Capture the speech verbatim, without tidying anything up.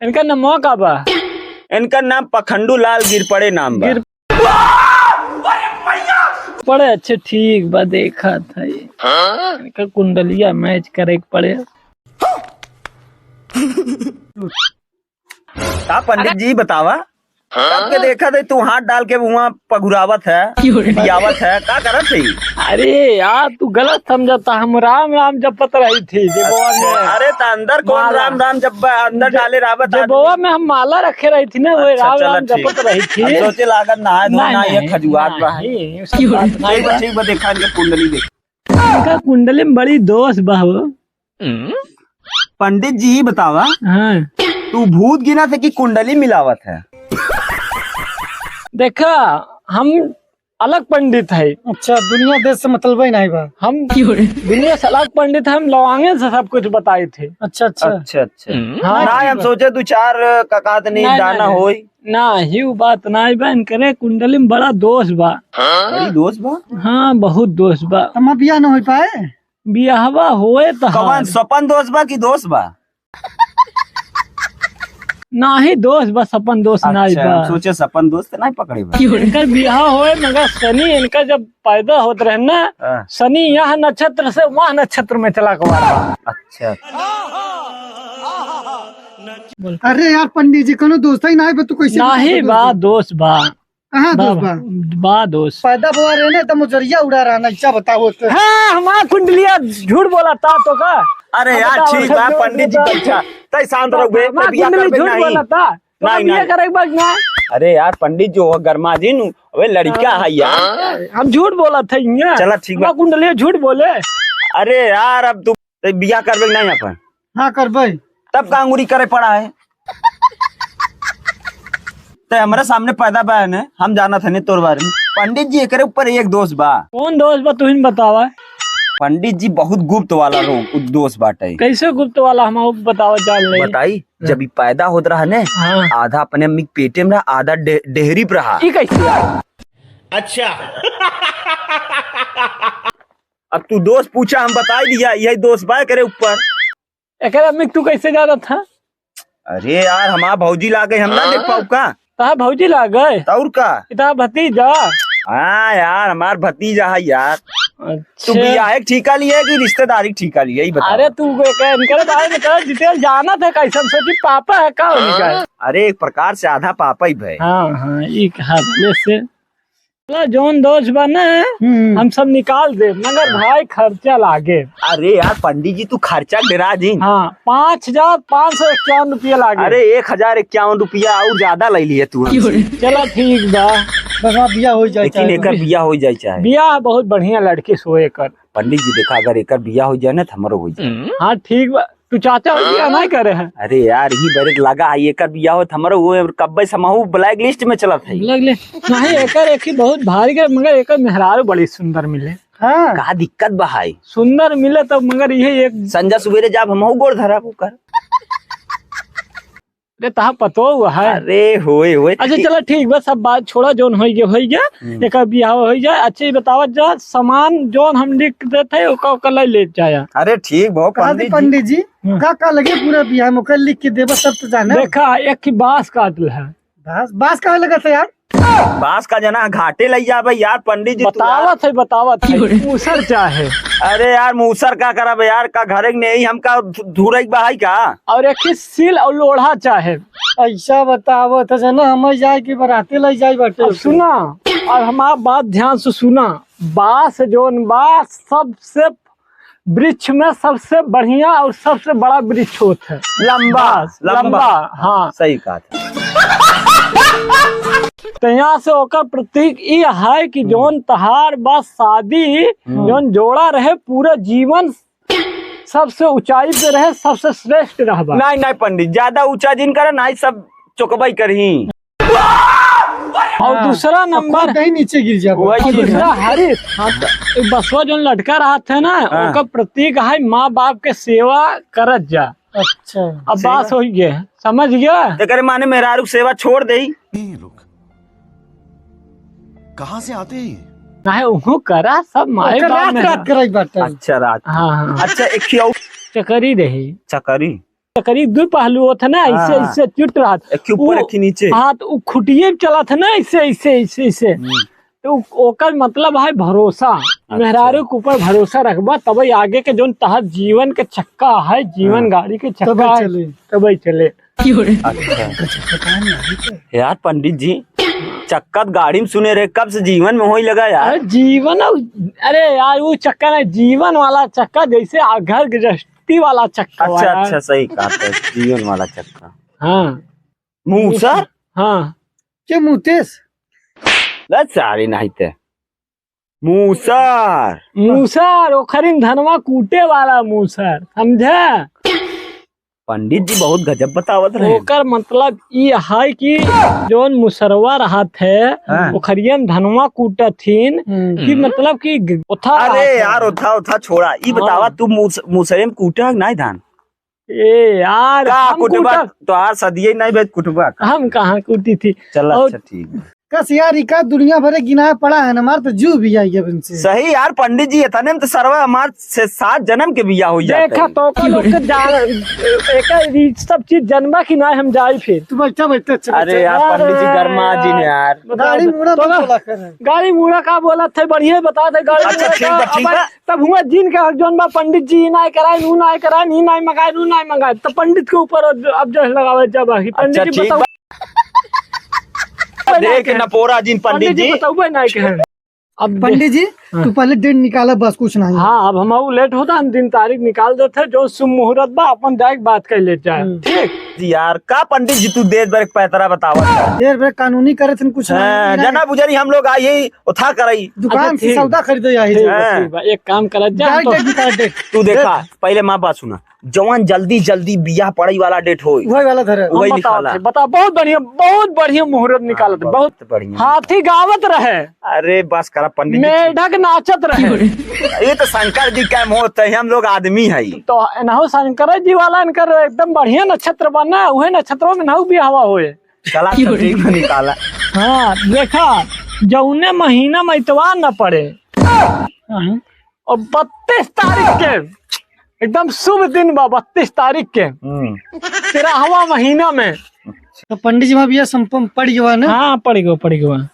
इनका नाम का बा? इनका नाम पखंडू लाल गिरपड़े नाम बा। गिर- पड़े, अच्छा, ठीक बा, देखा था ये। हाँ? इनका कुंडलिया मैच करे के पड़े। का पंडित जी बतावा, कब के देखा थे तू हाथ डाल के वहाँ पघुरावत है, क्यों रे? पिटियावत है, का करत है? अरे यार, तू गलत समझता, हम राम राम जपत रही थी, जे गोवा में। अच्छा, अरे, त अंदर कौन माला। राम राम जप, अंदर जे-, डाले रहबे जे त गोवा में हम माला रखे रही थी ना, वही अच्छा, राम चला, राम ठीक। जपत रही थी। हम सोचे लागत नहाए धोए नहीं, ना, ये नहीं, खजुआत बा है। नहीं, ये सब बात नहीं ठीक बा, बा। ठीक बा, देखा इनके कुंडली देख। इनका कुंडली में बड़ी दोष बा हो। पंडित जी, ई बतावा, हाँ। तू भूत गिना थे कि कुंडली मिलावत है? देखा, हम अलग पंडित है। अच्छा, दुनिया देश से मतलब ही नहीं बा। हम क्यों रे? दुनिया से अलग पंडित है, हम लवांगे से सब कुछ बताए थे। अच्छा, अच्छा। अच्छा, अच्छा। हाँ। ना, हम सोचे दू चार का कहत नहीं, नहीं, दाना नहीं, होई। ना, ही उ बात नहीं बा, इनकरे कुंडली में बड़ा दोष बा। बड़ी दोष बा? हाँ, बहुत दोष बा। हमार बियाह न हो पाए? बियाहवा होए त कवन हर। सपन दोष बा कि दोष बा? नाही दोष बा, सपन दोष नाही अच्छा, बा। हम सोचे सपन दोष त नाही पकड़े बा। इनकर बियाह होए मगर शनि इनका जब पैदा होत रहे ना, हाँ। शनि यह नक्षत्र से वह नक्षत्र में चला गवा। अच्छा। अरे यार पंडित जी, कोनो दोस्त ही नाही बा, तू कैसे नाही बता बा, दोस्त? दोस्त बा। कहाँ बा, दोस्त बा? बा दोस्त। पैदा हुआ रहे ना, त मुजरिया उड़ा रहा ना, क्या बताओ तो? हाँ, हमार कुंडलिया झूठ बोला था तो का? अरे अब यार, बताओ, ठीक बा, झूठ पंडित जी, बोला। बैठा। तै शांत रहो बे, हमार तै बियाह कुंडली करबे झूठ नहीं। बोला था। तो नहीं, अब बियाह नहीं। करे के बाद ना। अरे यार, पंडित जी, वो गरमा जी नु, अबे लड़का हाँ। है यार। हम झूठ बोला था इहाँ। चला, ठीक बा। हमार कुंडलिया झूठ बोले। अरे यार, अब तू तै बियाह करबे कि नहीं अपन? हाँ, करबे। तब का अंगूरी करे पड़ा है? तै हमरे सामने पैदा बा ने, हम जानत हनी तोर बारे में। पंडित जी, एकरे ऊपर एक दोष बा। कौन दोष बा, तुहिन बतावा। पंडित जी, बहुत गुप्त वाला रोग, उ दोष बाटे। कैसे गुप्त वाला, हम बतावा, जान ले। बताई, हाँ। जब ई पैदा होत रहा ने, हाँ। आधा अपने अम्मी के पेटे में रहा, आधा डे-, डेहरी पे रहा। ई कैसे? अच्छा। अब तू दोष पूछा, हम बताई दिया, यही दोष बा एकरे ऊपर। एकरे अम्मी के तू कैसे जानत ह? अरे यार, हमार भौजी लागे, हम ना हाँ? देख पाउब का? तहार भौजी लागे? त और का? ई तहार भतीजा? हाँ यार, हमार भतीजा है यार। अच्छा। तू बियाहे के ठीका लिए कि रिश्तेदारी के ठीका लिए, ई बतावा। अरे तू के, के, इनकरे बारे में तो detail जानत है, कैसन सोची पापा है का उनका? अरे एक प्रकार से आधा पापा ही भए। हाँ, हाँ, ई कहा भले से। चला, जौन दोष बा ना, हम्म। हम सब निकाल दे, मगर हाँ। भाई खर्चा लागे। अरे यार पंडित जी, तू खर्चा डेरा जिन। हाँ, पाँच हजार पाँच सौ इक्यावन रुपया लागे। अरे एक हजार इक्यावन रुपया और ज्यादा ले लिए तू हमसे। चला ठीक बा। बस आप बियाह हो जाए लेकिन चाहे। एकर बियाह हो जाए चाहे। बियाह बहुत बढ़िया लड़की से होए कर। पंडित जी देखा, अगर एकर बियाह हो जाए ना तो हमरो हो जाए। हाँ ठीक बा। तू चाचा हो बियाह नहीं करे है? अरे यार, यही बरे लगा है, एकर बियाह होत हमरो वो कब्बे से हमहू blacklist में चलत है। Blacklist? नहीं, एकर एक ही बहुत भारी के, मगर एकर मेहरारू बड़ी सुंदर मिले। हाँ। का दिक्कत बा है? सुंदर मिले तो मगर यही एक संझा सुबेरे जाब हमहू गोड़ धरब ओकर। अरे तहा पतो हुआ है। अरे होए, होए। अच्छा चला ठीक बा, सब बात छोड़ा, जौन होई गया, होई गया। हम्म। एकर बियाह होई जाए। अच्छा ये बतावा जा, सामान जौन हम लिख देते हैं, ओका, ओका ले, ले जाया। अरे ठीक बा, कहा पंडित दी जी। पंडित जी, हम्म। का, का लगे पूरा बियाह में, ओकर लिख के देबा, सब तो जाने। देखा, एक ही बांस काट ले है। बांस, बांस काहे लगत है यार? बांस का जना घाटे लई जाबे यार, पंडित जी, तू यार। बतावत है, बतावत है। मूसर चाहे। अरे यार, मूसर का करब यार, का घरे में ही हमका धु-, धुरई बहाई का? और एक ही सील और लोढ़ा चाहे। ऐसा बतावत है जना, हम जाए के बराते लई जाए बाटे। अब सुना, और हमार बात ध्यान से सुना। बांस जौन बा, सबसे वृक्ष में सबसे बढ़िया और सबसे बड़ा वृक्ष होत है। लंबा, बांस, लंबा। लंबा, हाँ। सही कहा था। तो यहाँ से ओकर प्रतीक ई है कि हम्म। जौन तहार बा शादी, हम्म। जौन जोड़ा रहे पूरा जीवन सबसे ऊंचाई पे रहे, सबसे श्रेष्ठ रहबा। नहीं, नहीं पंडित, ज्यादा ऊंचा जिन करे, नहीं सब चोकबाई करही। और हाँ, दूसरा और नंबर कूद नहीं नीचे गिर जाबो। वही और चीज दूसरा है। हरीश, हाँ, तो एक बसवा जौन लटका रहत है ना, हाँ। ओकर प्रतीक है माँ बाप के सेवा करत जा। अच्छा। अब सेवा। बात होई गए, समझ गया? एकरे माने मेहरारू के सेवा छोड़ देई। ये लोग कहाँ से आते हैं ये? काहे उहू करा, सब माए ओकर बाप रात में रात है। कराई बाटे। अच्छा, रात। हाँ, हाँ। अच्छा, एक ही और चकरी रही। चकरी। करीब दू पहलू होत है ना, ऐसे, हाँ। ऐसे चुट रहत। एक के ऊपर, वो, एक के नीचे। हाँ, तो उ खुटिये चलत है ना, ऐसे, ऐसे, ऐसे, ऐसे। हम्म। तो ओकर मतलब है भरोसा। अच्छा। मेहरारू के ऊपर भरोसा रखबा, तबे आगे के जौन तहर जीवन के चक्का है, जीवन हाँ। गाड़ी के चक्का तबे है, चले। तबे चले। अच्छा। यार पंडित जी, चक्का त गाड़ी में सुने रहे, कब से जीवन में होई लगा यार? अरे जीवन, अरे यार, वो चक्का ना, जीवन वाला चक्का, जैसे आ, घर गृहस्थी वाला चक्का अच्छा, वाला। अच्छा, सही कहा था, जीवन वाला चक्का। हाँ। मूसर? हाँ। के मुतेश? ले सारी नहीं ते। मूसर। मूसर, ओखरिन धनवा कूटे वाला मूसर, समझे? पंडित जी बहुत गजब बतावत रहे। ओकर मतलब ई है कि जौन मुसरवा रहत है, हाँ। ओखरियन धनवा कूटत हिन, हम्म। कि मतलब कि ग-, ओथा अरे रहत है। यार, ओथा, ओथा छोड़ा। ई हाँ। बतावा, तू मूस-, मूसरे में कूटे है कि नाहीं धान? ए यार, का हम कुटबा? कुटा- तोहार सदिये नहीं भेज कुटबा का? हम कहाँ कुटी थी? चल, और अच्छा, ठीक है। कस यार, ई का दुनिया भरे गिनाए पड़ा है ना, हमार तो जीव भी आई अब इनसे। सही यार, पंडित जी, इतने में तो सरवा हमार से सात जन्म के बिया हो जाता देखा है। तो का लोग के जान, एक, एक सब चीज जनबा कि ना हम जाई फिर। तू बैठा, बैठा, अच्छा, अरे बैठा। यार, पंडित जी, गरमा जी ने यार। बता गाड़ी दे। मूड़ा तो मत ना, बोला कर। गाड़ी मूड़ा का बोला थे, बढ़िया बता दे, गाड़ी अच्छा, मूड़ा ठीक का, बा, ठीक अब बा। तब हुआ जिन के जौन बा पंडित जी, ई नाय कराइन, ऊ नाय कराइन, ई नाय मंगाइन, ऊ नाय मंगाइन, तो पंडित के ऊपर अब, अब जस लगावे जब आही। अच्छा, पंडित जी ठीक बताओ। बा। देख न पोरा जिन पंडित पंडित जी जी। बताओ भाई नाय कहे। अब देख। पंडित जी, हाँ। तू पहले date निकाला, बस कुछ नहीं। हाँ, अब हम ऊ late होता, हम दिन तारीख निकाल देते, जौन शुभ मुहूर्त बा, अपन जाके बात कर लेते हैं। हम्म। ठीक? यार, का पंडित जी तू देर भर पैतरा बतावत है? देर भर कानूनी करे थे, कुछ हाँ, नहीं। जना बुझारी हम लोग आई, उठा कराई। दुकान अच्छा, से ठीक। सौदा खरीदे आई ठीक है, हाँ। ठीक बा, एक काम करत जा, हम तो direct निकाल date। तू देखा, देख। पहले माँ बात सुना, जवान जल्दी जल्दी बियाह पड़ई वाला date होई। वही वाला धरे। वही हम बताओ निकाला। थे, बता, बहुत बढ़िया, बहुत बढ़िया मुहूर्त हाँ, निकालत, बहुत बहुत बढ़िया। हाथी गावत रहे। अरे बस करा पंडित जी। मेढक नाचत रहे। ये तो शंकर जी का मुहूर्त है, हम लोग आदमी है। तो एनहु शंकर जी वाला इनकर एकदम बढ़िया नक्षत्र बा ना, उहे नक्षत्रों में नहु बियाहवा होए। चला, अच्छा, ठीक बा, निकाला। हाँ, देखा, जौने महीना में इतवार न पड़े, हाँ। और बत्तीस तारीख के एकदम शुभ दिन बा, बत्तीस तारीख के, हम्म। तेरहवाँ महीना में। तो पंडित जी वहाँ बिया संपम पड़ गवा ना? हाँ, पड़ गवा, पड़ गवा।